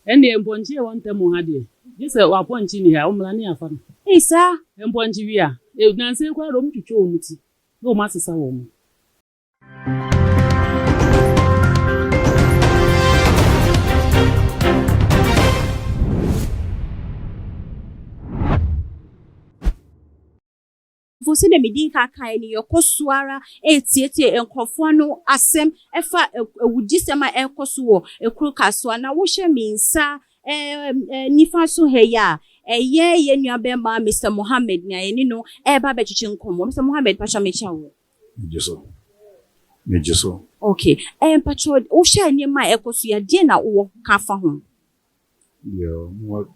Ɛndeɛ mpɔnkye a ɛwɔ ntam ha deɛ, gye sɛ w'apɔnkye nni ha a, ɔmmra ne yɛafa no. Ei saa! Mpɔnkye wie a, nnansa yi koraa deɛ wɔtwitwa wɔn ti na wɔasesa wɔn. Fo sɛdeɛ medi nka kaeɛ no, yɛkɔ so ara retietie nkurɔfoɔ no asɛm ɛfa awudisɛm a ɛrekɔ so wɔ kuro Kasoa. Na wohwɛ me nsa nifa so ha yi a, ɛyɛ yɛn nua bɛrima Mister Mohammed na yɛne no ɛreba abɛtwetwe nkɔmmɔ. Mister Mohammed, mpakyɛw mekyia wo. Megye so. Megye so. Okay. Mpakyɛw, wohwɛ nneɛma a ɛkɔ so yi a, deɛn na wowɔ ka fa ho? Deɛ mowɔ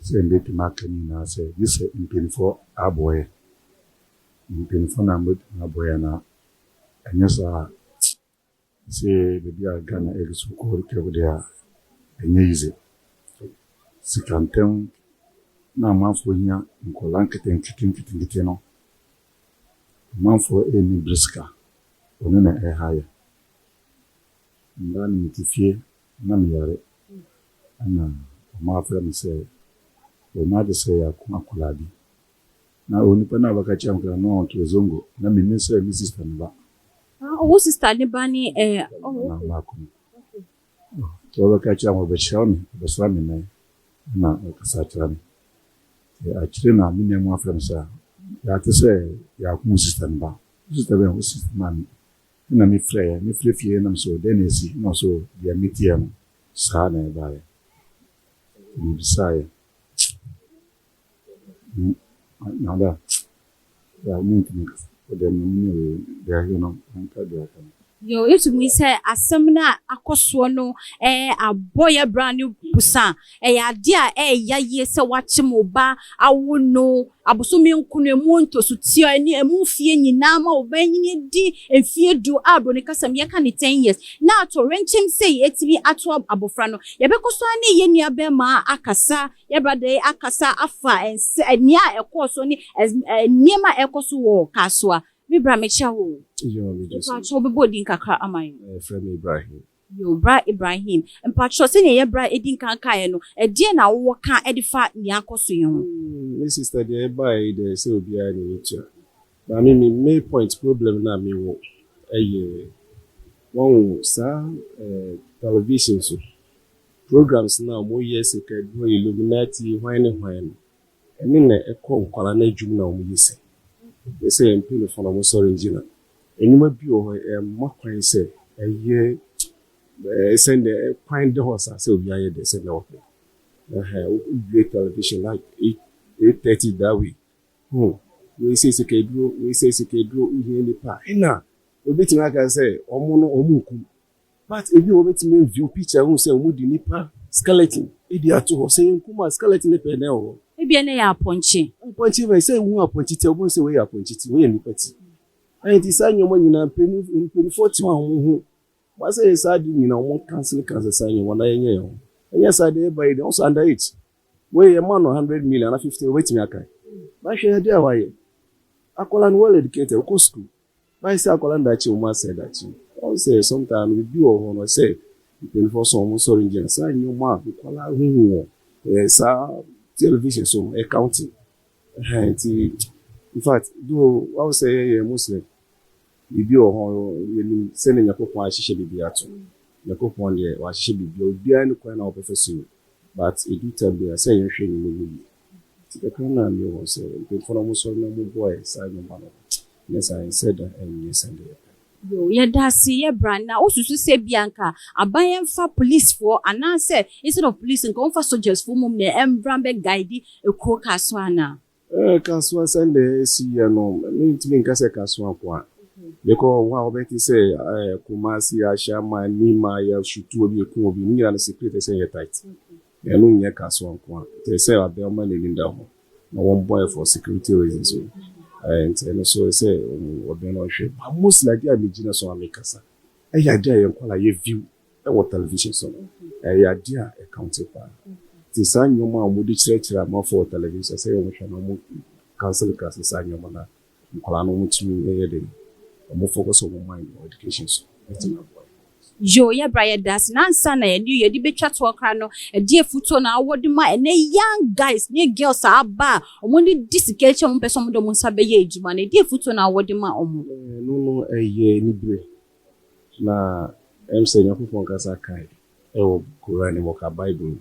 sɛ mbɛtumi aka ne nyinaa sɛ, gye sɛ mpaninfoɔ aboa yɛ. Mpaninfoɔ na mbɛtumi aboa yɛ na ɛnyɛ saa a, sɛ baabi a Ghana ɛgu so kɔ kɛw deɛ a, ɛnyɛ easy. Sika ntɛm na amanfoɔ hia nkwadaa nketenkete nketenkete no, amanfoɔ ɛnni bere sika, ɔno na ɛha yɛ. Nda no mete fie na meyare ɛna ɔmo afrɛ me sɛ ɔmo ade sɛ yɛako akwadaa bi. Na onipa no a ɔbɛka kyerɛ me koraa no ɔnto Zongo na mennim sɛ me sister ne ba. Ah, wo sister ne ba ne oh, Na maako no. Nti ɔbɛka kyerɛ me, ɔbɛkyerɛ me, ɔbɛsra me nan na ɔkasa kyerɛ me. Nti akyire na me nua mu afrɛ me sɛ yɛate sɛ yɛako wo sister ne ba. Wo sister bɛn? Wo sister maame. Ɛna mefrɛeɛ, mefrɛ fie na mesɛ dɛn na asi? Na ɔsɛ deɛ meteɛ no saa na ɛbaeɛ. Nti mebisaeɛ. Nada, mentumi nkasa. Wode me ne wei deɛ ahwɛ no anka deɛ aka no. Yo, ɛtumi sɛ asɛm no a akɔ soɔ no abɔ yɛ bra no busa. Ɛyɛ adeɛ a ɛyɛ yie sɛ wakyem wo ba awo no abosome nkono emu ntosotua ne emu fie nyinaa ma wo ba nyini di mfie 10 a broni kasam yɛka ne 10 years na ato renkyɛm sɛ yɛtumi ato abɔfra no. Yɛbɛkɔ so ne yɛn nua bɛrima akasa, yɛ brother yi akasa afa nea ɛkɔɔ so ne nneɛma a ɛkɔ so wɔ Kasoa. Me bra, mekyia wo. Yo, megye so. Mpakyɛw, wobɛbɔ din kakra ama yɛn. Frɛ me Ibrahim. Yo, bra Ibrahim. Mpakyɛw, sɛnea yɛ bra edi nkan kaeɛ no, ɛdeɛn na wowɔ ka ɛde fa nea akɔ so yi ho? Me sister, deɛ ɛbaeɛ yi deɛ, sɛ obiara ne ne tua. But me main point problem na mewɔ ɛyɛ wɔn saa television so programs na wɔyɛ sikaduro, Illuminati, hwan ne hwan no, ɛne na ɛkɔ nkwadaa no adwuma na wɔyɛ sɛ ɛsɛ yɛn mpanyinfoɔ na wɔsɔre gyina nnwuma bi wɔ hɔ, ɛmma kwan sɛ ɛyɛ sɛnea kwan da hɔ saa sɛ obi ayɛ deɛ sɛnea wɔpɛ. Ɛhɛn, wobue television like 8:30 that way, wei sɛ sikaduro, wei sɛ sikaduro, wohia nipa ɛna obetumi aka sɛ ɔmo no ɔmo nkum, but ebi wɔ obetumi view picture ho sɛ ɔmo di nipa skeleton edi ato hɔ sɛ nkum a skeleton ne pɛ na ɛwɔ hɔ. Ebia ne yɛ apɔnkye. Apɔnkye bɛ sɛ ehu apɔnkye ti a, ɔmo sɛ wei yɛ apɔnkye ti, wei yɛ nipa ti. Ɛyɛ ti saa nneɛma nyinaa, mpanyinfoɔ te hɔ a ɔmo ho wɔasɛ yɛ saa de nyinaa, ɔmo cancel cancel saa nneɛma na yɛnyɛ yɛn ho. Ɛnyɛ saa de ɛba yi deɛ, ɔsɔ under age wei yɛ ma no 100 million na 50 obetumi aka bahwɛ ɛde a wayɛ akwadaa no, well educated, ɔkɔ school, báyìí sɛ akwadaa no dakye wɔn asɛ dakye wɔn sɛ sometimes bibi wɔ hɔ no sɛ mpanyinfoɔ sɔ wɔn sɔrɔ ngyina saa nneɛma a nkwadaa huhu wɔ saa television so ɛ counting ɛhɛn. Nti in fact, though wɔn sɛ yɛyɛ Muslim, biribi wɔ hɔ yɛnim sɛne Nyankopɔn ahyehyɛ biribi ato. Nyankopɔn deɛ, wahyehyɛ biribi, obiara ne kwan na wɔbɛfɛ so, but ɛdu time bi a sɛ yɛhwɛ ne mu yie. Nti kakra na mewɔ sɛ mpanyinfoɔ no ɔmo sɔre na ɔmo bɔɛ saa nneɛma no nyɛ saa nsɛ da ɛnyɛ sɛdeɛ yɛpɛ. Yo, yɛda ase, yɛ bra. Na wosusu sɛ bia nka aban yɛmfa policefoɔ anaasɛ instead of police nka wɔmfa soldiersfoɔ mom na ɛmbra bɛ guide ekuro Kasoa anaa? Kasoa sɛnde esi yɛ no, mentumi nka sɛ Kasoa nko a, because wɔn a wɔbɛte sɛ Kumasi, Ahyɛama, Nima, yɛ shoot obi, eku obi ne nyinaa no, security sɛ yɛ tight. Ɛno nyɛ Kasoa nko a, nti sɛ abɛn ɔma n'anim da hɔ na wɔn bɔ for security reasons o. Nti ɛno so sɛ ɔbɛn no ɔhwɛ, but mostly adeɛ a megyina so a mekasa ɛyɛ adeɛ a yɛn nkɔla yɛ view ɛwɔ television so no, ɛyɛ adeɛ a ɛcounte paa. Nti saa nneɛma a wɔde kyerɛkyerɛ amanfoɔ wɔ television sɛ wɔn hwɛ na wɔn cancel cancel saa nneɛma na nkɔla no wɔn tumi ɛyɛ de wɔn focus wɔn mind wɔ education so, ɛtumi aboa. Yo, yɛ bra, yɛda ase. Na ansa na yɛde yɛde bɛtwa toɔ koraa no, ɛde afutuo na awɔ de ma ɛnɛ young guys ne girls a aba a wɔn de di sika akyi a wɔn pɛ sɛ wɔn de wɔn nsa bɛyɛ adwuma no, ɛde afutuo na awɔ de ma wɔn? Ɛno no ɛyɛ anibere, na sɛ Nyankopɔn kasa kae ɛwɔ Koran mu, ɔka Bible mu,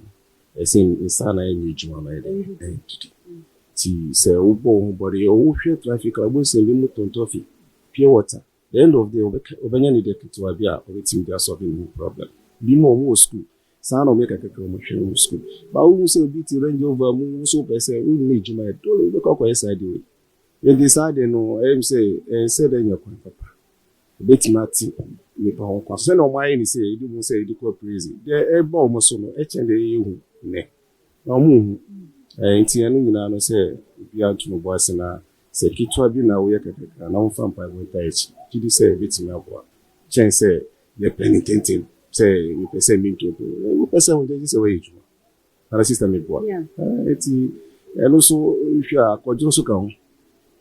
ɛsɛ nsa na ɛnyɛ adwuma no ɛyɛ ɛdidi. Nti sɛ wobɔ wo ho bɔde, wohwɛ traffic a, wobɛhu sɛ bi mu tɔn toffee, pure water. The end of the day, ɔbɛnya ne deɛ ketewa bi a ɔbɛtumi de asolve ne ho problem. Bi mu a ɔmo wɔ school saa na ɔmo yɛ kakra, ɔmo hwɛ wɔn school ba. Wohu sɛ obi te Range Rover mu, wo nso wopɛ sɛ wonni adwuma yɛ dole, wobɛkɔ akɔyɛ saa deɛ wei. Yɛnti saa deɛ no, ɛyɛ sɛ ɛnsɛ dɛ nyɛ kwan papa ebɛtumi ate nipa ho kwan so sɛnea ɔmo ayɛ ne sɛ yɛde mu sɛ yɛde kɔ prison deɛ, ɛba ɔmo so no ɛkyɛn deɛ ɛyɛ hu nnɛ na ɔmo hu nti ɛno nyinaa no, sɛ obiara nto no bɔ ase na sɛ ketewa bi na woyɛ kakrakra na womfa mpaebɔ nta akyi, gye di sɛ ebɛtumi aboa kyɛn sɛ yɛpɛ ne ntɛntɛm sɛ mepɛ sɛ mentonto. Wopɛ sɛ wogye sɛ woyɛ adwuma ana sister meboa? Nti ɛno nso hwɛ a, akɔdwo nso ka ho.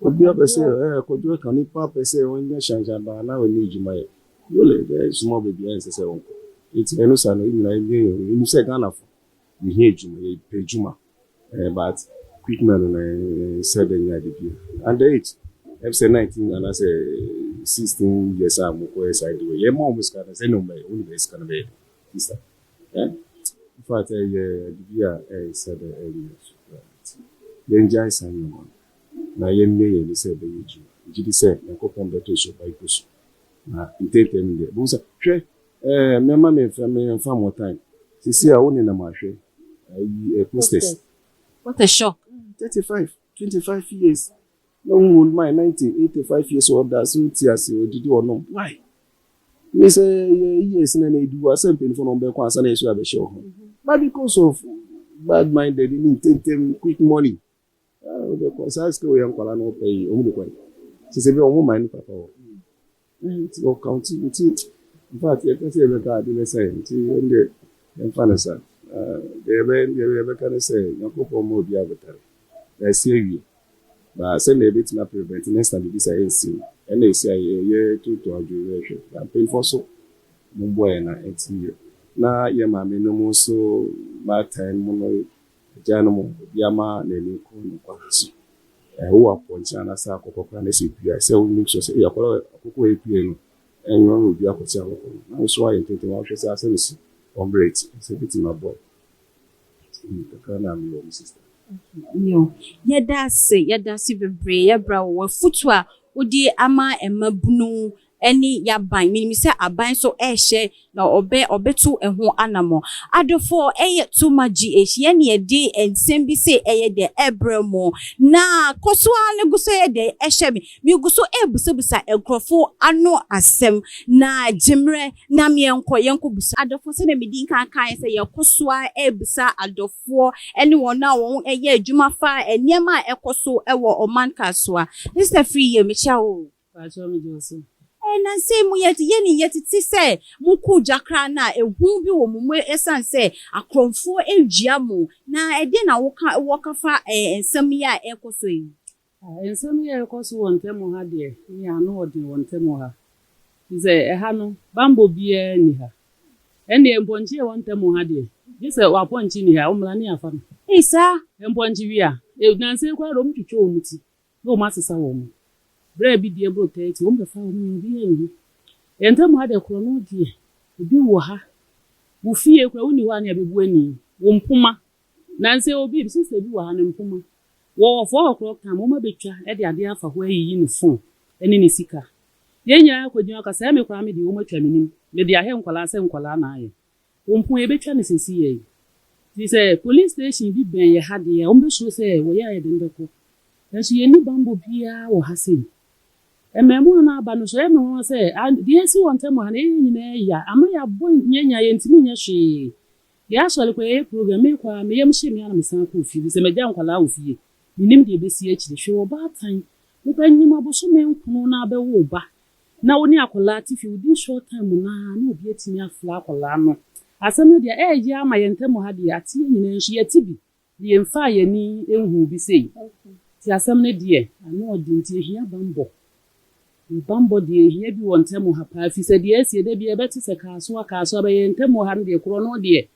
Obiara pɛ sɛ akɔdwo ka nipa pɛ sɛ ɔnyɛ hyɛnhyɛnbaa na ɔnyɛ adwuma yɛ yole bɛyɛ soma baabi a ɛnsɛ sɛ wɔnkɔ. Nti ɛno sa no, nyinaa yɛnim sɛ Ghanafo yɛhia adwuma, yɛpɛ adwuma, but quick money no sɛ dɛ nyɛ ade bia. Under age, sɛ 19 anaasɛ 16 years a mokɔyɛ saa de wɔ, yɛma ɔmo sika no sɛ ne ɔmo bɛyɛ wone bɛyɛ sika no bɛyɛ sister. In fact, ɛyɛ ade bi a ɛyɛ sɛ dɛ ɛnyɛ so koraa. Nti yɛngyae saa nneɛma no na yɛmmie yɛn ani sɛ ɛbɛyɛ adwuma. Gye di sɛ Nyankopɔn bɛto so ba so na ntɛntɛm deɛ bohu sɛ hwɛ mɛma memfa memfa mo time sisi a wo nenam ahwɛ ayi posters. What a shock. 35, 25 years na wohu my 90, 85 years ɔda so te ase, odidi, ɔnom. Why me sɛ yɛ years na ɛdi hɔ asɛ mpanyinfoɔ na ɔmbɛkɔ ansa na yɛso abɛhyɛ wɔ ho, but because of bad minded ne ntɛntɛm quick money, wobɛkɔ saa sika wɔyɛ nkwala na ɔpɛ yi, ɔmo de kɔ yi sɛ bi ɔmo man ne papa wɔ nti ɔkaunti. Nti in fact, yɛka sɛ yɛbɛka ade bɛsɛ nti ɛnde yɛmfa no sa deɛ yɛbɛka ne sɛ Nyankopɔn ma obi abotare na ɛsi awie ba sɛnea yɛbɛtumi aprevent next time bibi sa ɛnsi no. Ɛna ɛsi a yɛyɛ toto adwo yɛhwɛ na mpanyinfoɔ so momboa yɛn na ɛnti yɛ na yɛ maame no mu nso maatan mu no, agya no mu obi ama n'ani kɔ ne nkwa so. Wowɔ apɔnkye anaasɛ akɔkɔ koraa na sɛ pua sɛ wo make sure sɛ ɛyɛ akɔla akɔkɔ a ɛpue no, ɛnyɛ ɔno obi akɔte akɔkɔ no na nso ayɛ ntɛntɛm ahwɛ sɛ asɛm si ɔmbrɛ ti sɛ bɛtumi aboa kakra na mewɔ me sister. Yo, yɛda ase, yɛda ase bebree. Yɛbra wɔ afutu a wode ama mmabunu ne yaban. Menim sɛ aban nso ɛrehyɛ na ɔbɛ ɔbɛto ɛho anammɔ. Adɔfoɔ, ɛyɛ Tuma GH yɛne yɛde nsɛm bi sɛ ɛyɛ deɛ ɛbrɛ mu na kɔ so ara no gu so yɛ deɛ ɛhyɛ me. Megu so ɛrebusabusa nkurɔfoɔ ano asɛm na gyemmerɛ na meɛnkɔ yɛnkɔ busa adɔfoɔ. Sɛdeɛ medi nkan kan sɛ yɛkɔ so ara ɛrebusa adɔfoɔ ɛne wɔn a wɔn ɛyɛ adwuma fa nneɛma a ɛkɔ so ɛwɔ ɔman Kasoa. Sister Free yɛ, mekyia wo. Paakyɛw, megye wo so. Nansa mu yɛ yɛne yɛtete sɛ mokɔ gya koraa na ehu bi wɔ mo mu ɛsiane sɛ akorɔmfoɔ awia mo. Na ɛdeɛ na woka wɔka fa nsɛm yi a ɛrekɔ so yi? Nsɛm yi a ɛkɔ so wɔ ntɛm ha deɛ, ne ano ɔden wɔ ntɛm ha sɛ ɛha no bambɔ biara nni ha. Ɛndeɛ mpɔnkye a ɛwɔ ntɛm ha deɛ, gye sɛ wapɔnkye ni ha, ɔmmra ne afa no. Ei, saa? Mpɔnkye wi a nansa yi koraa de, ɔmo twitwa wɔn ti na ɔmo asesa wɔn berɛ bi deɛ boro 30, wɔn bɛfa wɔn nyɛ obi anhu. Ntɛm ha deɛ, korɔ no deɛ, obi wɔ ha wo fie koraa wonni hɔ a ne abɛbu ani wo mpoma. Nansa obi sister bi wɔ ha, ne mpoma wɔwɔ 4 o'clock time, wɔn abɛtwa ɛde adeɛ afa hɔ ayiyi ne phone ɛne ne sika. Yɛn nyinaa akɔgyina ɔka sɛ ɛmi koraa mi deɛ, wɔn atwa m'anim mede ahɛ nkwadaa sɛ nkwadaa na ayɛ wɔn mpo yɛbɛtwa ne sɛsi yɛ yi. Ti sɛ police station bi bɛn yɛ ha deɛ, wɔn bɛsuro sɛ wɔyɛ ayɛ de bɛkɔ, nanso yɛn ni bambɔ biara wɔ ha sɛ mmaamua no aba no so. Ɛyɛ me nwanwa sɛ deɛ esi wɔn ntam ha no, yɛn nyinaa ya ama yɛabɔ nyanya, yɛntumi nyɛ hwee. Deɛ asɔre kɔ yɛyɛ program, mekɔ a meyam hyɛ me ana mesan kɔ fie bi sɛ magya nkwadaa wɔ fie, menim deɛ ɛbɛsi akyire. Hwɛ, ɔbaatan wobɛnyim abosome 9 na abɛwo wo ba na wo ne akwadaa te fie within short time naa na obi atumi afra akwadaa no. Asɛm no deɛ, ɛyɛ ama yɛn ntam ha deɛ, ate yɛn nyinaa nso yɛte bi na yɛmfa yɛni nhu bi sei. Nti asɛm no deɛ, ano ɔde nti ehia bambɔ. Bammɔ deɛ ɛhia bi wɔ ntam ha paa firi sɛ deɛ asie da biara yɛbɛte sɛ Kasoa Kasoa bɛyɛ ntam ha no deɛ korɔno deɛ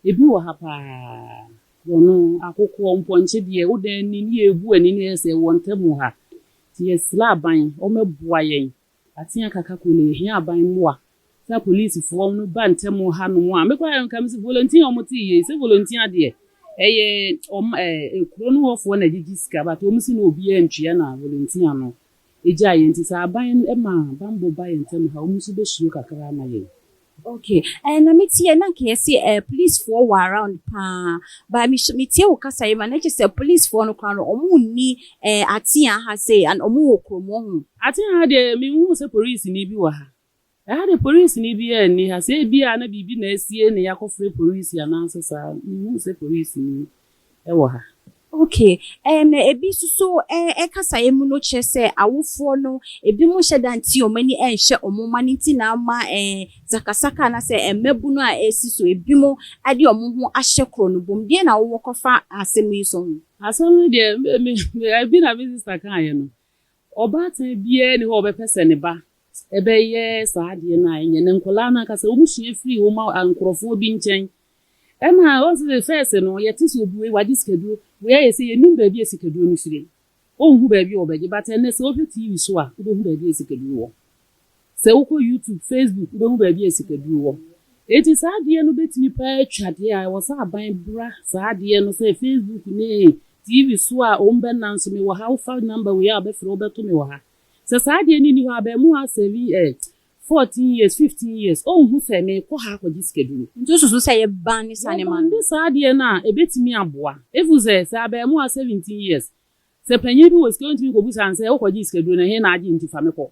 ebi wɔ ha paa. Korɔno, akokoɔ, mpɔnkye deɛ wo dan ani ne yɛrebu ani ne yɛyɛ sɛ ɛwɔ ntam ha. Nti yɛsrɛ aban wɔmmɛboa yɛn. Atea Kakako no yɛhia aban mmoa sɛ apolisifoɔ no ba ntam ha nom a me koraa nka mese volunteer a wɔte yei sɛ volunteer deɛ ɛyɛ wɔn ɛɛ kuro no hɔfoɔ na ɛgyegye sika but wɔn si na obiara ntua na volunteer no Egyae yɛn nti sɛ aban no ma banbɔ ba yɛn ntam ha wɔn nso bɛsuro kakra ama yɛn. Ok eh na me teɛ na nka yɛse eh police foɔ wɔ around paa but me me tie wo kasa yi ma na kyerɛ sɛ police foɔ no koraa no ɔmo nni eh atea ha sei and ɔmo wɔ kurom wahu. Atea ha deɛ me nhuu sɛ police ni bi wɔ ha. Ɛha de polisini biara nni ha. Sɛ ebia na biribi na asie na yɛakɔfrɛ polisi anaasɛ saa a, minhuu sɛ polisini wɔ ha. Okay, ɛɛ na ebi nso so ɛɛ kasaeɛ mu no kyerɛ sɛ awofoɔ no ebinom nhyɛ da nte wɔn ani nhyɛ wɔn mma no nti na ama ɛɛ sakasaka anaasɛ mmabunu a ɛresi so ebinom de wɔn ho ahyɛ korɔ no bom. Deɛn na wowɔ kɔfa asɛm yi so ho? Asɛm no deɛ, me, me, ebi na me sista kaeɛ no. Ɔbaatan biara nni hɔ a ɔbɛpɛ sɛ ne ba bɛyɛ saa adeɛ no a ɛnyɛ. Na nkwadaa no ankasa wɔn sua firi wɔn nkorɔfoɔ bi nkyɛn. Ɛna wɔn sɛ fɛs no yɛte sɛ obi wei wagye sikaduro, wei ayɛ sɛ yɛnim baabi a sikaduro no firi. Ɔnhu baabi a ɔbɛgye but ɛnnɛ sɛ wohwɛ TV so a wobɛhu baabi a sikaduro wɔ. Sɛ wokɔ YouTube, Facebook wobɛhu baabi a sikaduro wɔ. Enti saa adeɛ no bɛtumi paa atwa deɛ a ɛwɔ sɛ aban bra saa adeɛ no sɛ Facebook ne TV so a wɔn bɛna nso mewɔ ha wofa number wei a wɔbɛfrɛ wobɛto me wɔ ha. Sɛ saa adeɛ no nni hɔ a abarimaa seven eh, 14 years, 15 years ɔnhu sɛ merekɔ ha akɔgye sikaduro. Nti wosusu sɛ yɛban saa nneɛma no? Yɛbande saa adeɛ no a ɛbɛtumi aboa. Ɛfiri sɛ sɛ abarimaa 17 years sɛ panyin bi wɔ sika ɔntumi nkɔbisa no sɛ wokɔgyee sikaduro no ɛhe na agye nti fa me kɔ.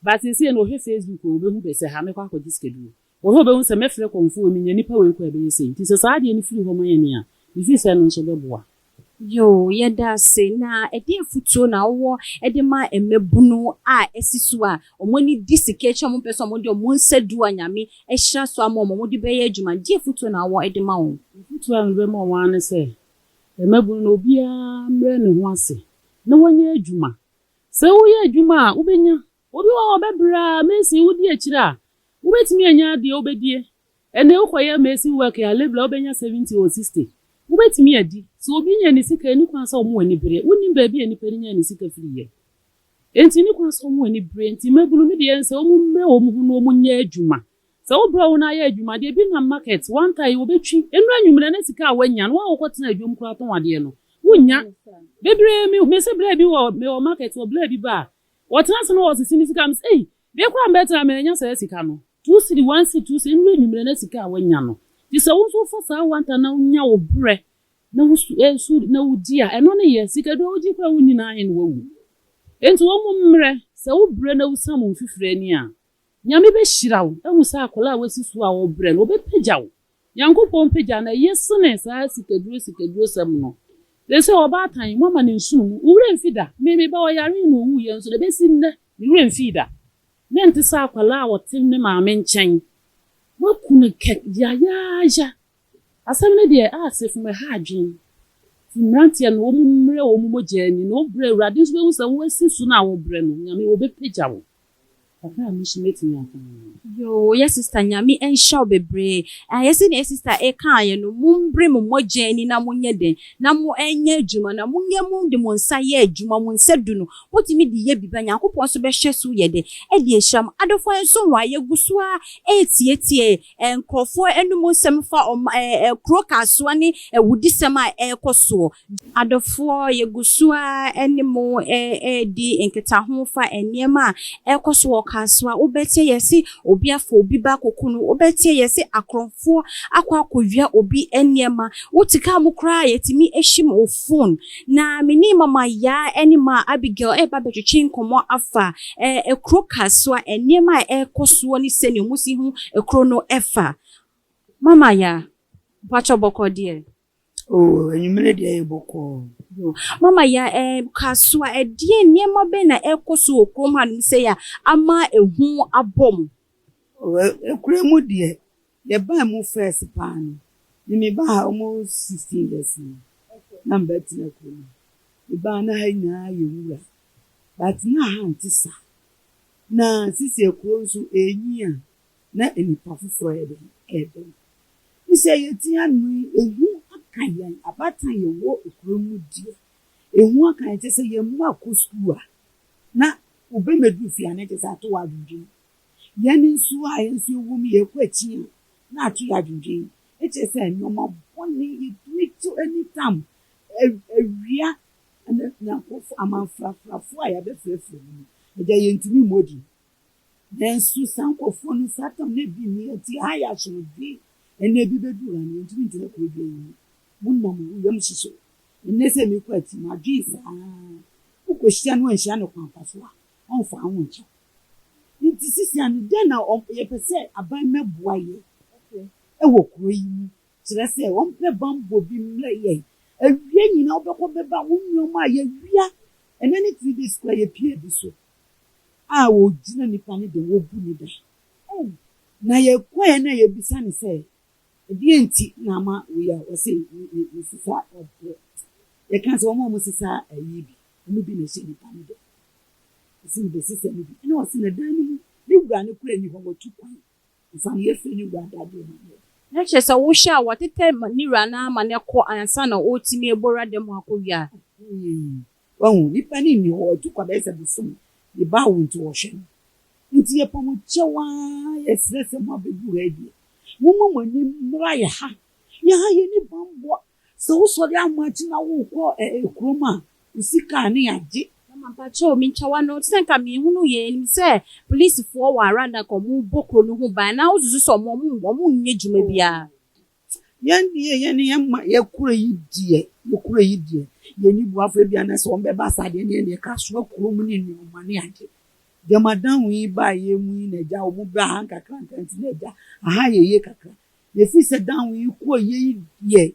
But seesei no ɔhwɛ Facebook a ɔbɛhu bɛ sɛ ha mɛkɔ akɔgye sikaduro. Ɔhwɛ ɔbɛhu sɛ mɛfrɛ kɔmfoɔ menya nipa wei kɔ a ɛbɛyɛ sei. Nti sɛ saa adeɛ no firi hɔ ma yɛn a, mefiri sɛ ɛno nso bɛboa. Yoo, yɛda ase. Na ɛdeɛn afutuo na wowɔ de ma mmabunu a asi so a wɔn ani di sika akyi a wɔmpɛ sɛ wɔde wɔn nsa du a Nyame ahyira so ama wɔn a wɔde bɛyɛ adwuma? Deɛn afutuo na wowɔ de ma wɔn? Afutuo a mede bɛma wɔn ara ne sɛ, mmabunu no obiara mmrɛ ne ho ase na wɔnyɛ adwuma. Sɛ woyɛ adwuma a, wobɛnya. Obi wɔ hɔ a ɔbɛbrɛ ara, mason wodi akyire a, wobɛtumi anya deɛ wobɛdie. Ɛnnɛ wokɔyɛ mason work a, labourer wobɛnya 70 or 60. Wobɛtumi adi. Sɛ obi nya ne sika a, ɛnni kwan sɛ wɔn ani bere. Wonnim baabi a nipa no nyaa ne sika firiiɛ. Enti ɛnni kwan sɛ wɔn ani bere. Enti mmabunu, me deɛ sɛ wɔmmrɛ wɔn ho na wɔnyɛ adwuma. Sɛ wo brɛ wo na ayɛ adwuma deɛ bi nam market one time wɔbɛtwi nnura anwummerɛ na sika a woanya no wo a wokɔtena adwam koraa tɔn adeɛ no wonnya bebree me mese brɛ bi wɔ mewɔ market wɔ brɛ bi ba a wɔtena ase na wɔsese ne sika mese ei me koraa mbɛtena manya saa sika no 2 cedi 1 cedi 2 cedi nnura anwummerɛ na sika a woanya no nti sɛ wo nso wofa saa one time na wonya wo brɛ na wo su eh, su na wodi a ɛno ne yɛ sikaduro a wogye koraa wonni na ahe na wawu enti wɔn mmerɛ sɛ wo brɛ na wosam wo mfifire ani a Nyame bɛhyira wo ahu sɛ akwadaa a wasi so a ɔbrɛ no ɔbɛpagya wo. Nyankopɔn pagya no ɛyɛ sene saa sikaduro sikaduro sɛm no. Seesei ɔbaatan yi moama no nsono mu, wo werɛ mfi da. Me me ba ɔyaree na ɔwuiɛ nso no ɛbɛsi nnɛ me werɛ mfii da. Na ɛnte sɛ akwadaa a ɔte ne maame nkyɛn. Moaku no kɛ yayaaya. Asɛm no deɛ ah Sefum ɛha adwene. Nti mmeranteɛ no wɔn mmerɛ wɔn mogya ani na wobrɛ Awurade nso bɛhu sɛ woasi so no a wobrɛ no Nyame ɔbɛpagya wo. Kakra a me nso mɛtumi aka no no. Yoo yɛ sister Nyame nhyira wo bebree. Ayɛ sɛ nea sister ɛkaeɛ no mo mbre mo mogya ani na mo nyɛ dɛn na mo nyɛ adwuma na mo nyɛ mo de mo nsa yɛ adwuma mo nsa du no mo tumi de yɛ biribi a Nyankopɔn nso bɛhwɛ so yɛ dɛn ɛde ahyira mo. Adɔfoɔ yɛn nso hɔ a yɛgu so ara ɛretietie Nkurɔfoɔ anom nsɛm fa ɔma ɛɛ kuro kasoa ne awudisɛm a ɛrekɔ soɔ. Adɔfoɔ, yɛgu so ara ne mo redi nkitaho fa nneɛma a ɛrekɔ so wɔ kasoa. Wobɛte yɛse obi afa obi ba akɔku no, wobɛte yɛse akorɔmfoɔ akɔ akɔwia obi nneɛma. Wote kaa mu koraa a yɛtumi hyim wo phone. Na me ne Mama Yaa ne Ma Abigail reba abɛtwetwe nkɔmmɔ afa kuro kasoa, nneɛma a ɛrekɔ soɔ ne sɛnea wɔsi hu kuro no fa. Mama Yaa, mpakyɛ bɔkɔɔ deɛ? Oh, anwummere deɛ yɛ bɔkɔɔ. Yo. Mama Yaa, eh, kasoa, ɛdeɛ nneɛma bɛn na ɛrekɔ so wɔ kurom hanom sei a ama ehu abɔ mo? Oh, ekuro mu deɛ, Yɛbaa mu first paa no, me mebaa ha almost 16 years ni na mebɛtena kurom ha. Mebaa na ha nyinaa yɛ nwura but na ha nte saa. Na sisi kuro nso ɛnyi a na nnipa foforɔ yɛ dɛn ɛɛbɛn. Ne sɛ yɛte ano yi, ehu aka yɛn abaatan yɛwɔ kuro mu deɛ, ehu aka yɛn kyɛ sɛ yɛn mma kɔ sukuu a na wobɛmɛduru fie a na kyɛ sɛ ato wɔ adwendwen. Yɛn nso a yɛn nso yɛwɔ mu yɛkɔ akyi a na ato yɛ adwendwen. Ɛkyerɛ sɛ nneɛma bɔne yɛtumi to anytime awia ɛna nyankofo amanfrafrafoɔ a yɛabɛfrɛfrɛ mu no, agya yɛntumi mmɔ din. Nanso saa nkurɔfoɔ no saa tam no bi nni nti ha yɛ asomdwe. Ɛnna ebi bɛduru ha no yɛntumi ntena kuro bi yi mu. Wonam wo yam hyehyɛ. Ɛnnɛ sɛ mekɔ akyi madwen saa. Wokɔhyia no anhyia no kwan pa so a, ɔmfa wo nkyɛw. Nti sisi ano dɛn na yɛpɛ sɛ aban mɛboa yɛ ɛwɔ kuro yi mu. Kyerɛ sɛ wɔmpɛ bambɔ bi mmerɛ yɛn. Awia nyinaa wobɛkɔ bɛba wo nneɛma a yɛwia. Ɛnɛ ne 3 days kora yɛpie bi so a wɔgyina nipa ne de wɔbu ne da. Na yɛkɔɛ na yɛbisa ne sɛ ɛdeɛ nti na ama wei a wɔsɛ mesesa yɛka sɛ wɔn a wɔsesa ayi bi wɔn bi na ɛhyɛ nipa ne de ɔsɛ mebɛsesa no bi ɛna ɔsɛ na dan no mu ne wura no kura ni hɔ wɔtu kwan nfa no yɛfrɛ ne wura dadeɛ ma no. Na kyerɛ sɛ wohyɛ a wɔtetɛ ne wura no ama no kɔ ansa na ɔretumi ebɔwura dɛm akɔ wia. Wahu nipa ne nni hɔ ɔtu kwan bɛyɛ sɛ bosom ne ba awo nti wɔhwɛ no nti yɛpɛ mo kyɛw aa yɛsrɛ sɛ mo abɛdu ha deɛ momma mo ani mmra yɛ ha yɛ ha yɛni bambɔ sɛ wosɔre amakye na wokɔ ɛɛ kurom a osi kaa ne yɛagye. Mpakyɛw mi nkyɛwa no sɛ nka mihunu yɛ nim sɛ polisifoɔ wɔ ara na nka ɔmo bɔ kuro no ho ban na wosusu sɛ ɔmo nyɛ dwuma biara. Yɛn deɛ yɛn yɛn ma yɛkuro yi deɛ yɛkuro yi deɛ yɛni buafo bi anasɛ wɔn bɛba saa deɛ ne yɛn deɛ kasoa kurom ne nneɛma ne ade gyamadan yi ba yɛ mu yi na agya wɔn ba ha nkakra nkakra nti na agya aha yɛ yie kakra yɛfi sɛ dan yi kɔ yie yi deɛ.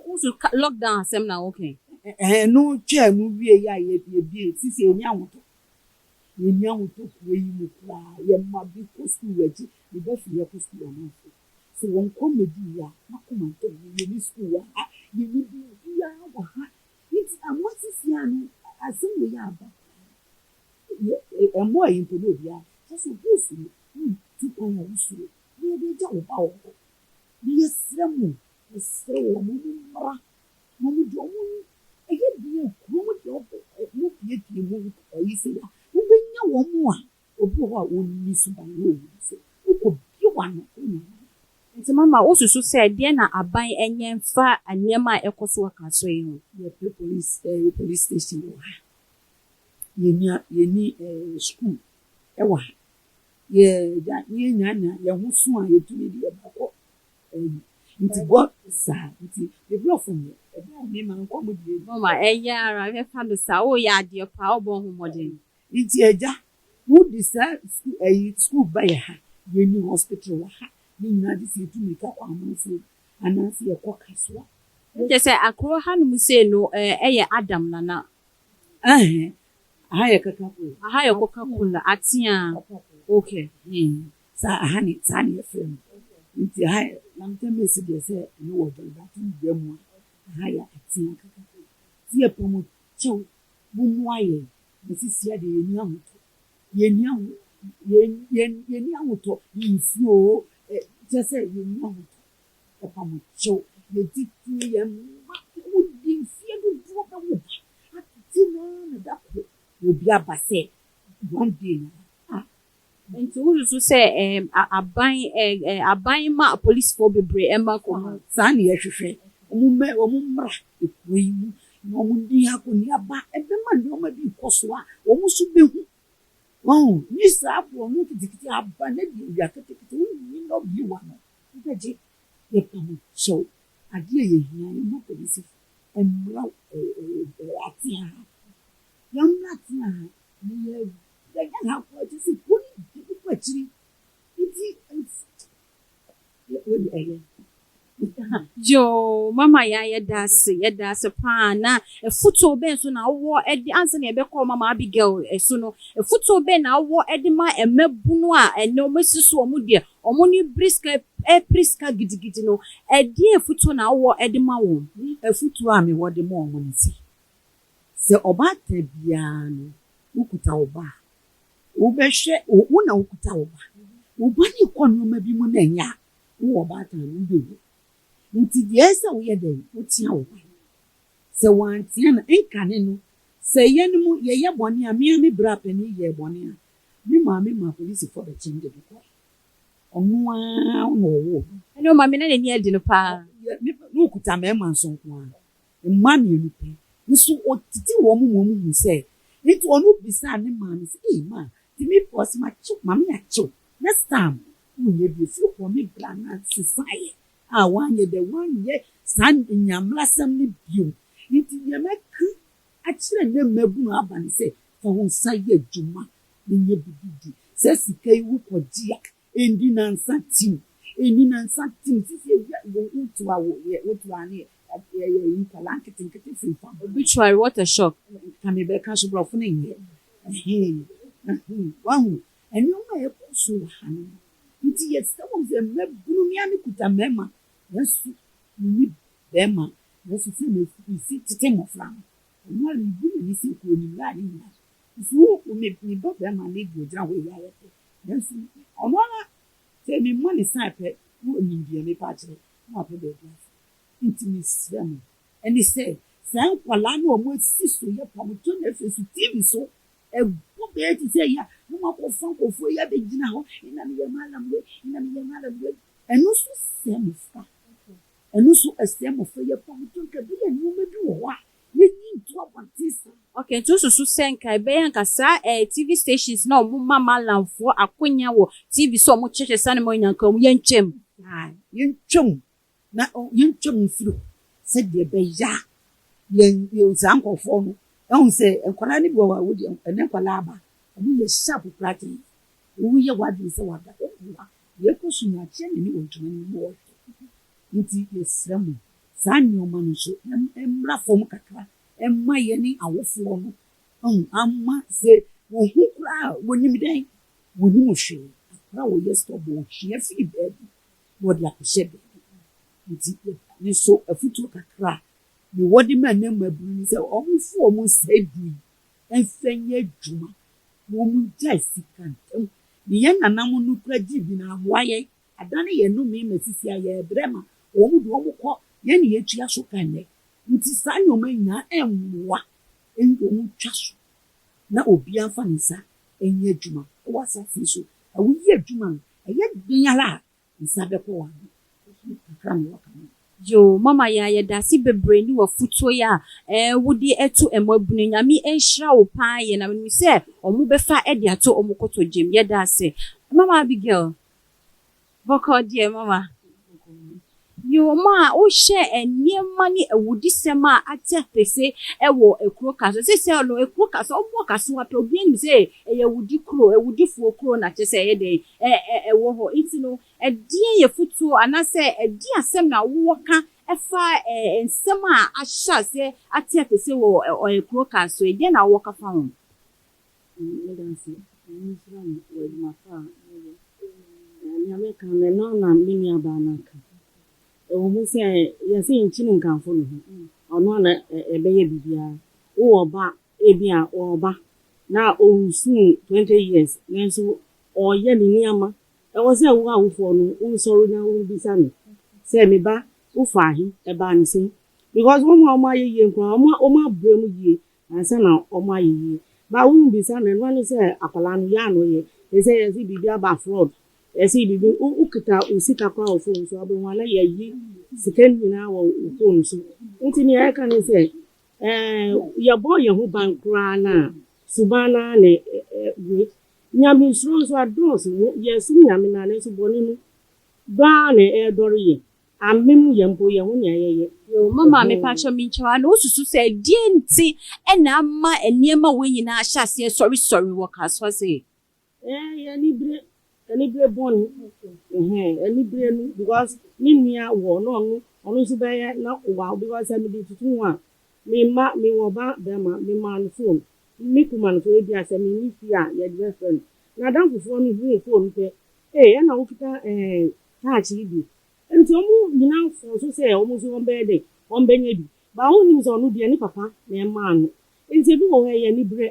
Wosu lockdown asɛm na wɔkɛ. Ɛɛ no twɛ mu wie yi a yɛ yɛbie sisi yɛni ahotɔ yɛni ahotɔ kuro yi mu koraa. Yɛ mma bi kɔ sukuu akyi ne ba fi yɛ kɔ sukuu amanfo sɛ wɔn kɔ mmɛdu yi a n'akoma ntɔ mu. Yɛni sukuu wɔ ha, yɛni biribiara wɔ ha nti ama sisi ano asɛm wɔ yɛ aba yɛ ɛmmoa yi mpo ne obiara kyɛ sɛ obi osuro tu kwan a wosuro na yɛde agya wo ba wɔ hɔ na yɛsrɛ mo yɛsrɛ wɔ mo mmra na mo deɛ ɔmo ɛyɛ deɛ kurom deɛ ɔbɛ mo piepie mu ɛyi sɛ ya wobɛnya wɔn mo a obi wɔ hɔ a ɔnni suban na owu so wokɔ bie wano wonya. Nti mama wosusu sɛ deɛ na aban ɛnyɛ mfa nneɛma a ɛkɔ so wɔ Kasoa yi ho. Yɛpɛ police station wɔ ha, yɛni school ɛwɔ ha, yɛ gya yɛnyanya yɛn ho so a yɛtumi de yɛba kɔ ɛyi nti gɔ saa nti ebi ɔfo nyɛ ɛbi a mema nkɔm deɛ. Mama ɛyɛ ara ɛfa no saa woyɛ adeɛ paa wobɔ ho mmɔden. Nti agya wodi saa school ɛyi school ba yɛ ha, yɛni hospital wɔ ha ne nyinaa de sɛ yɛtu mirika kɔ amanfoɔ anaasɛ yɛkɔ Kasoa. Kyerɛ sɛ akoro hanom sei no ɛyɛ Adam Nana. Ɛhɛn, aha yɛ Coca-Cola. Aha yɛ Coca-Cola atea, okay. Saa aha ne saa ne yɛfrɛ no nti aha yɛ lamtɛm esi deɛ sɛ ɛno wɔ dɔlbato wura mu a aha yɛ atea Coca-Cola ti yɛ pɔmɔ kyɛw mummoa yɛn na sisi adeɛ yɛni ahotɔ yɛni aho yɛn yɛn yɛni ahotɔ nsuo ɛ kyɛ sɛ yɛni ahotɔ ɛpam kyɛw yɛtiti yɛn mma wodi mfie dodoɔ bɛwo ba atete naa na da koro obi aba sɛ one day na ah. Nti wosusu sɛ aban aban ma polisifoɔ bebree ɛma kɔ ha. Saa ne yɛhwehwɛ wɔn mmɛ wɔn mmra ekuro yi mu na wɔn di akɔneaba ɛbɛma nneɛma bi kɔ so a wɔn nso bɛhu wɔn ni saa akorɔ no kitikiti aba ne deɛ wia ketekete wɔn nyi na ɔbie wa no wobɛgye yɛpa mo kyɛw adeɛ a yɛhia yɛn ma polisifo mmra ɛɛ ɛɛ atea ha yɛn mmra atea ha na yɛ yɛnyɛ ha kɔ akyi sɛ kuro no di kɔ akyiri nti ɛyɛ ɛyɛ. Yo, mama ya yɛda ase paa na efutuo bɛn so na wowɔ ɛde ansa na yɛbɛkɔ mama Abigail ɛso no efutuo bɛn na wowɔ ɛde ma mmabunu a ɛnɛ wɔn esi so wɔn deɛ wɔn ne biri sika ɛpiri sika gidigidi no ɛdeɛ efutuo na wowɔ ɛde ma wɔn? Afutuo a mewɔ de ma wɔn ne sɛ ɔbaatan biara no wokuta wo ba a Wobɛhwɛ, wo na wokuta wo ba. Wo ba no rekɔ nneɛma bi mu na ɛnyɛ a, wowɔ ɔbaatan no, wobɛhu. Nti deɛ ɛsɛ sɛ woyɛ dɛn? Wotea wo ba no. Sɛ wantea no, nkane no, sɛ yɛnom yɛyɛ bɔne a, me ara me bra panin yɛɛ bɔne a, me maame maa polisifoɔ bɛkyee me de me kɔeɛ. Ɔno ara na ɔwoo me. Ɛne wo maame na n'ani adi no paa. Na ɔkuta mmarima nso nko ara. Mma mmienu pɛ. Nso ɔtete wɔn ma wɔhu sɛ. Nti ɔno bisaa ne maame sɛ, Ei ma, nti me pɛ? Ɔse, makye wo, maame akye wo. Next time wonyɛ bio. Firi hɔ ne bra no sesaeɛ a wanyɛ dɛ, wanyɛ saa nyamrasɛm no bio. Nti deɛ mɛka akyerɛ nnɛ mmabunu aba ne sɛ, fa wo nsa yɛ adwuma na nya biribi di. Saa sika yi wokɔgye a, Ɛnni nansa tim, ɛnni nansa tim. Sisi ewia wo wotu a wo yɛ wotu a ne yɛ yɛ nkwadaa nketenkete fimfam. Obituary, what a shock. Nka me bɛka so borɔfo no nyɛ ɛhee ɛhee wahu nneɛma a ɛkɔ so wɔ ha no nti yɛsrɛ wɔn sɛ mmabunu me ara me kuta mmarima nanso menni bɛrima nanso sɛ mesi tete mmɔfra no ɔno ara mebu m'ani sɛ nka ɔnim laa ne nyinaa nso wo me me ba bɛrima ne deɛ ɔgyina hɔ yi ayɛ pɛ. Nanso ɔno ara sɛ mema no sign pɛ na ɔnim deɛ merepɛ akyerɛ na wapɛ baabi afa. Nti mesrɛ mo ɛne sɛ saa nkwadaa no a wɔasi so yɛ pamoto no afei so TV so ɛbɔ bɛyɛ te sɛ yi a na wɔakɔfa nkurɔfoɔ yi abɛgyina hɔ ɛna meyɛ mallam wei ɛna meyɛ mallam wei ɛno nso sɛe mmɔfra ɛno nso ɛsɛe mmɔfra yɛ pamoto nka bi yɛ nneɛma bi wɔ hɔ a Yɛnyi nto abɔnten saa. Okay, nti wosusu sɛ nka ɛbɛyɛ anka saa eh, TV stations na ɔmo ma Malamfoɔ akonya wɔ TV so ɔmo kyerɛkyerɛ saa nneɛma yi nyinaa nka ɔmo yɛntwam. Ae, yɛntwam na yɛntwam mfiri hɔ sɛdeɛ ɛbɛyɛ a yɛn yɛn saa nkorɔfoɔ no ɛhu sɛ nkwadaa no bi wɔ hɔ a wodeɛ ɛnɛ nkwadaa aba ɔmo yɛ sharp koraa kyɛn woyɛ w'adwene sɛ wada woboa deɛ ɛkɔ so nyinaa kyerɛ n'ani wɔ ntoma no mu na ɔhwɛ nti yɛsrɛ mo Saa nneɛma no nso, ɛmmra fam kakra mma yɛne awofoɔ no ahu ama sɛ wɔhu koraa a, wɔnim dɛn? Wɔnim hwee. Akwadaa a ɔyɛ stubborn, ɔhwia firi baabi na ɔde akɔhyɛ baabi. Nti me nso afotuo kakra a mewɔ de ma nnɛ mmabunu ne sɛ wɔmfa wɔn nsa du yi mfa nyɛ adwuma na wɔngyae sika ntɛm. Ne yɛn nananom no koraa gyee bi na ammoa yɛn. Adane yɛn nnome ma sisi a yɛrebrɛ ma wɔn de wɔn kɔ yɛn ne yɛtua so ka nnɛ nti saa nnoɔma yi nyinaa ɛmmoa nti wɔn twa so na obiara mfa ne nsa nyɛ adwuma wɔ asase yi so na woyɛ adwuma no ɛyɛ den ara a nsa bɛkɔ wɔn ano kakra na wɔka no. Yoo mama yaa yɛdase bebree ne wafutuo yi a wode ɛto mmabunu nyame nhyira wo paa yɛ na menim sɛ ɔmo bɛfa de ato ɔmo kotodwem yɛdase mama Abigail. Bɔkɔɔ deɛ mama. Yoo ma wohwɛ nneɛma ne awudisɛm a ate apese wɔ ekuro ka so. Sesei no ekuro ka so ɔbɔ kasoa pɛ obiara nim sɛ ɛyɛ awudi kuro, awudifoɔ kuro na kyerɛ sɛ ɛyɛ dɛn ɛwɔ hɔ. Nti no ɛdeɛn afutuo anaasɛ ɛdeɛn asɛm na wowɔ ka ɛfa nsɛm a ahyɛ aseɛ ate apese wɔ ekuro ka so yi, deɛn na wowɔ ka fa ho? Meda ase. Nyame nhyira mo wɔ adwuma pa a moyɛ. Nea mɛka no, ɛno ara na me nuabaa no aka. Ɛwɔ mu sɛ yɛse nkyene nkamfo ne ho, ɔno ara na ɛbɛyɛ biribiara. Wowɔ ba, ebia ɔreba na ɔnsuu 20 years nanso ɔreyɛ ne nneɛma. Ɛwɔ sɛ wo awofoɔ no wosɔre na wobisa no sɛ me ba wofaa he, ɛbaa no sɛn? Because wɔn a wɔayɛ yie nko ara, wɔn abrɛ mu yie Ansa na ɔmo ayɛ yie. But wo mbisa no ɛno ara ne sɛ akwadaa no yɛ a na ɔyɛ. Sɛsɛ yɛse biribi aba fraud yɛse biribi wo wo kita wo sika koraa wɔ phone so a wobɛhu a na yɛayi sika no nyinaa wɔ wo phone so. Nti nea yɛka ne sɛ ɛɛ yɛbɔ yɛn ho ban koraa no a suban no ara na wei. Nyamesuro nso adɔɔso yɛsom Nyame no ara nanso bɔne no dɔ ara na ɛredɔre yɛn. Amem yɛn mpo yɛn ho nea yɛyɛ. Yoo mama mepakyɛw menkyɛw ano wosusu sɛ deɛn nti na ama nneɛma wei nyinaa ahyɛ aseɛ sɔre sɔre wɔ kasoa sei? Ɛɛ yɛ anibere anibere bɔne ɛhɛn anibere no because me nua wɔ na ɔno ɔno nso bɛyɛ na wa because sɛ mede tutu ho a me mma me wɔ ba bɛrima me maa no phone me kun ma no phone ebia sɛ me nni fie a yɛde bɛfrɛ no n'adamfofoɔ no huu phone pɛ ee ɛna wokita ɛɛ touch yi bi Nti ɔmo nyinaa fɔɔ so sɛ ɔmo nso ɔmo bɛyɛ dɛn, ɔmo bɛnya bi. But wonnim sɛ ɔno deɛ ne papa na ɛmaa no. Nti ebi wɔ hɔ a ɛyɛ aniberɛ,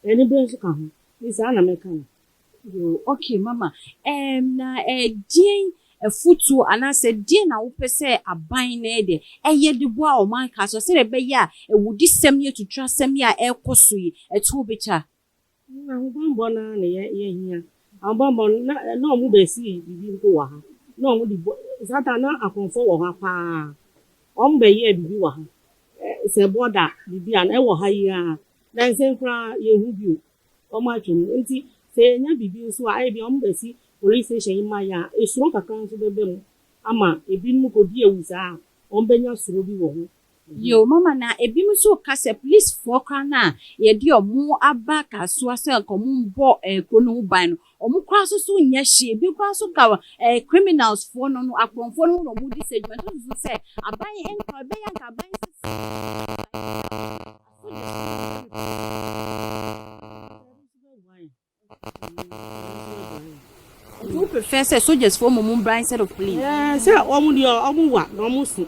aniberɛ nso ka ho. Me saa na mɛka no. Yoo okay mama ɛɛm na ɛdeɛn afutuo anaasɛ deɛn na wopɛ sɛ aban no yɛ dɛ ɛyɛ de boa ɔman Kasoa sɛdeɛ ɛbɛyɛ a awudisɛm ne atuturasɛm yi a ɛrekɔ so yi ɛtoɔ bɛtwa? Ahobammɔ no ara na yɛhia. Ahobammɔ no, na na wɔn bɛsi biribi mpo wɔ ha. Na wɔn de bɔ saa ta na akɔmfoɔ wɔ ha paa. Wɔn bɛyɛɛ biribi wɔ ha. Sɛ bɔda biribi a ɛwɔ ha yi ara. Nansa yi koraa yɛnhu bio. Wɔn atwa mu. Nti sɛ yɛnya biribi nso a ebia wɔn bɛsi police station yi ma yɛn a, esuro kakra nso bɛba mu ama ebinom kɔdi awu saa a, wɔn bɛnya suro bi wɔ ho. Yoo mama na ebinom nso reka sɛ polisfoɔ koraa no a yɛde ɔmo aba Kasoa sɛ nka ɔmo mbɔ eh, kuro no ho ban no, ɔmo koraa nso so nyɛ hwee. Ebi koraa nso ka eh, criminals foɔ no no, akorɔmfoɔ no ho na ɔmo di saa adwuma. Nti wosusu sɛ aban nka ɛbɛyɛ a nka aban sisi asogyafoɔ no Nti wo prefer sɛ soldiers foɔ mmom mbra instead of police? Ɛɛ sɛ wɔn deɛ wɔn wa na wɔn so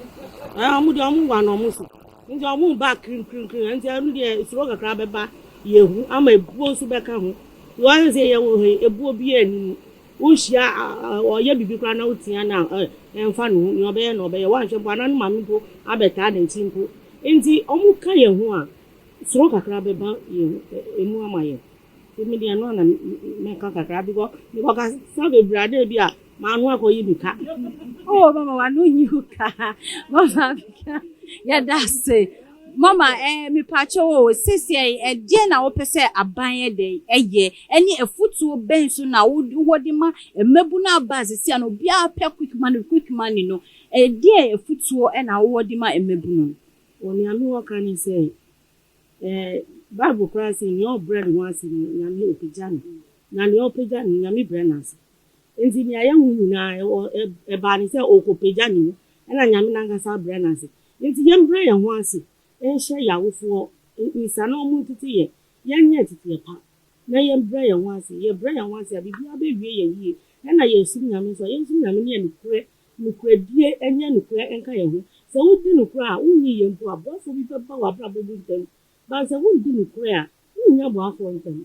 ɛɛ wɔn deɛ wɔn wa na wɔn so nti wɔn ba kirim kirim kirim nti ɛno deɛ suro kakra bɛba yɛn ho ama ebuo nso bɛka ho wɔn sɛ yɛ wɔ hɔ ebuo bi yɛ anim wohyia ɔyɛ biribi koraa na wotia na ɛnfa ne ho nea ɔbɛyɛ na ɔbɛyɛ wɔanhwɛ mpo anan maame mpo abɛtaa n'akyi mpo nti wɔn ka yɛn ho a suro kakra bɛba yɛn mu ama yɛn. Nti me deɛ ɛno na mɛka kakra because mekɔ kasa bebree a na ebi a m'ano akɔyi me ka. Oh mama w'ano nyi wo ka mama Abika yɛda ase mama eh, mepaakyɛw o seesei ɛdeɛn na wopɛ sɛ aban yɛ dɛn ɛyɛ ɛne afutuo bɛn so na wowɔ de ma mmabunu aba a seesei a no obiara pɛ quick money quick money no ɛdeɛn afutuo ɛna wowɔ de ma mmabunu no? Wɔ nea mewɔ ka ne sɛ Eh, Bible koraa se nea ɔbrɛ ne ho ase no, Nyame ɔpagya no, na nea ɔpagya no, Nyame brɛ no ase. Enti nea yɛahu nyinaa, ɛwɔ, ɛbaa ne sɛ ɔrekɔpagya ne mu, ɛna Nyame no ankasa abrɛ no ase. Enti yɛmbrɛ yɛn ho ase nhyɛ yɛn awofoɔ nsa na wɔn ntete yɛn, yɛnyɛ nteteɛ pa, na yɛmbrɛ yɛn ho ase. Yɛbrɛ yɛn ho ase a, biribiara bɛwie yɛn yie. Ɛna yɛsom Nyame nso a, yɛnsom Nyame ne yɛ nokorɛ, nokorɛdie nyɛ nokorɛ nka yɛn ho. Sɛ wodi nokorɛ a, wonyi yɛn mpo a, boafoɔ bi bɛba w'abrabɔ mu ntɛm. But sɛ wondi nokorɛ a, wonnya boafoɔ ntɛm.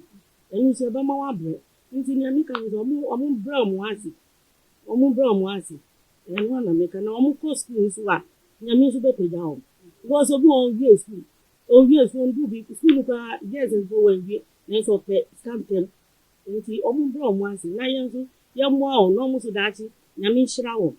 Ɛno nso ɛbɛma woabrɛ. Nti nea meka ne sɛ, wɔn wɔn mbrɛ wɔn ase. Wɔn mbrɛ wɔn ase. Ɛno ara na meka. Na wɔn kɔ sukuu nso a, Nyame nso bɛpagya wɔn. Because obi wɔ hɔ ɔnwie sukuu. Ɔnwie sukuu, ɔnduru bi, sukuu no koraa, JSS mpo wanwie, nanso ɔpɛ sika ntɛm. Nti wɔn mbrɛ wɔn ase na yɛn nso yɛmmoa wɔn na wɔn nso daakye Nyame nhyira wɔn.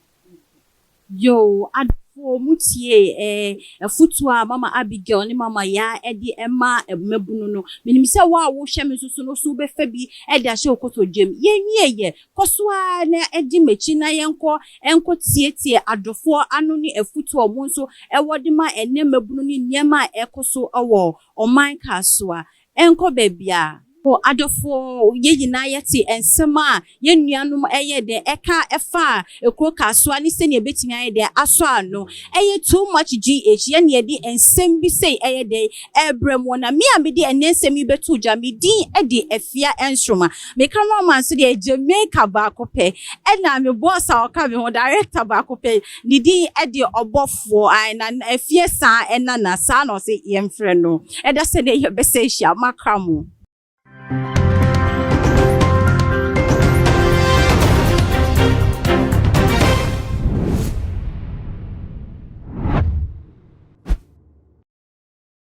Yoo, adɔfoɔ mo tiee eh, afutuo a Mama Abigail ne Mama Yaa de ma mmabunu no. Menim sɛ wo a wohwɛ me nso so no so wobɛfa bi de ahyɛ wo kotodwe mu. Yɛnwieɛ, kɔ so ara na di m'akyi na yɛnkɔ nkɔ tietie adɔfoɔ ano ne afutuo a wɔn nso wɔ de ma ɛnnɛ mmabunu ne nneɛma a ɛrekɔ so wɔ ɔman Kasoa. Ɛnkɔ baabiara. O adɔfoɔ, yɛn nyinaa yɛte nsɛm a yɛn nuanom yɛ dɛn ɛka ɛfa ekuro Kasoa ne sɛnea ɛbɛtumi ayɛ dɛn asɔ ano. Ɛyɛ too much GH, yɛn na yɛde nsɛm bi sei ɛyɛ dɛn ɛrebrɛ mo. Na me a mede ɛnnɛ nsɛm yi bɛto dwa, me din de Afia Nsoroma. Me cameraman nso deɛ Jamaica baako pɛ, ɛna me boss a ɔka me ho, director baako pɛ, Ne din de ɔbɔfoɔ, ae, na afie saa ɛna na saa na ɔse yɛmfrɛ no. Ɛda sɛ nɛ yɛbɛsɛ ahyia, makra mo.